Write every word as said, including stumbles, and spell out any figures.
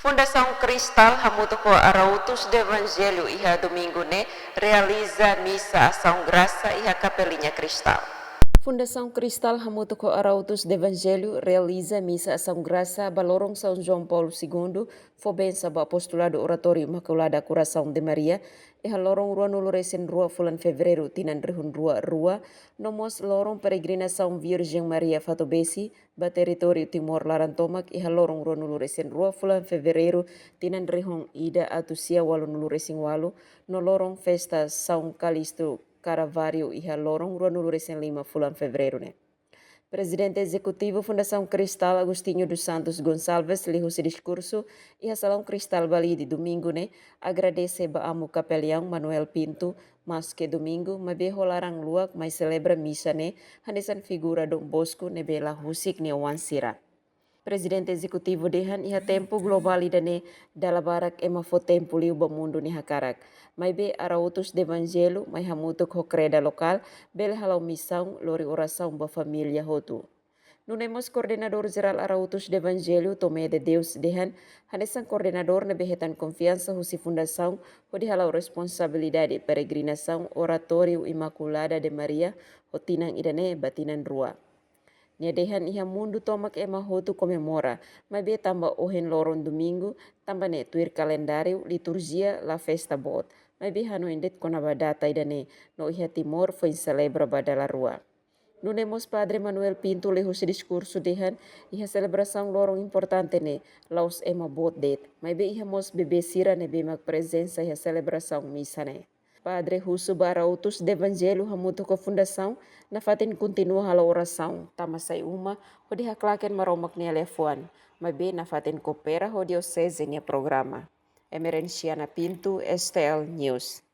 Fundasaun Kristal hamutuk ho Arautos do Evangelho iha Domingu ne'e realiza misa asaun grasa iha Kapelinha Kristal. Fundasaun Kristal hamutuk ho Arautos do Evangelho realiza misa asaun grasa ba loron São João Paulo segundo, fó bensa ba Apostolado Oratório Imaculada Coração de Maria, iha loron ruanulu resin rua fulan Fevereiru tinan rihun rua rua, no mós loron peregrinasaun Virgem Maria Fatobesi ba territóriu Timor laran tomak iha loron ruanulu resin rua fulan Fevereiru tinan rihun ida atus sia ualunulu resin ualu, no loron festa São Calixto Caravaggio iha loron ruanulu resin lima fulan Fevereiru ne'e. Prezidente Ezekutivu Fundasaun Kristal Agostinho dos Santos Gonçalves liuhusi diskursu iha Salaun Kristal Balide Domingu ne'e agradese ba Amu Kapeliaun Manuel Pinto, maske Domingu, maibé ho laran luak mai selebra misa ne'e hanesan figura Don Bosco ne'ebé la husik nia oan sira. Prezidente Ezekutivu dehan iha tempu globál ida-ne'e dala barak ema fó tempu liu ba mundu nia hakarak. Maibé Arautos do Evangelho mai hamutuk ho kreda lokál bele hala'o misaun lori orasaun ba família hotu. Nune'e mós Koordenadór Jerál Arautos do Evangelho Tomé de Deus dehan, hanesan koordenadór ne'ebé hetan konfiansa husi fundasaun hodi hala'o responsabilidade peregrinasaun Oratóriu Imaculada de Maria ho tinan ida-ne'e ba tinan rua. Nia dehan iha mundu tomak ema hotu komemora, maibé tanba ohin loron Domingu, tanba ne'e tuir kalendáriu liturjia la festa boot, maibé hanoin de'it kona-ba data ida-ne'e, no iha Timor foin selebra ba dala rua. Nune'e mós Padre Manuel Pinto liuhusi diskursu dehan, iha selebrasaun loron importante ne'e, la'ós ema boot de'it, maibé iha mós bebé sira ne'ebé mak prezensa iha selebrasaun misa ne'e. Padre husu ba Arautos do Evangelho hamutuk ho fundasaun, nafatin kontinua hala'o orasaun, tama sai uma, hodi haklaken Maromak nia liafuan, maibé nafatin koopera ho dioseze nia programa. Emerenciana Pinto, S T L News.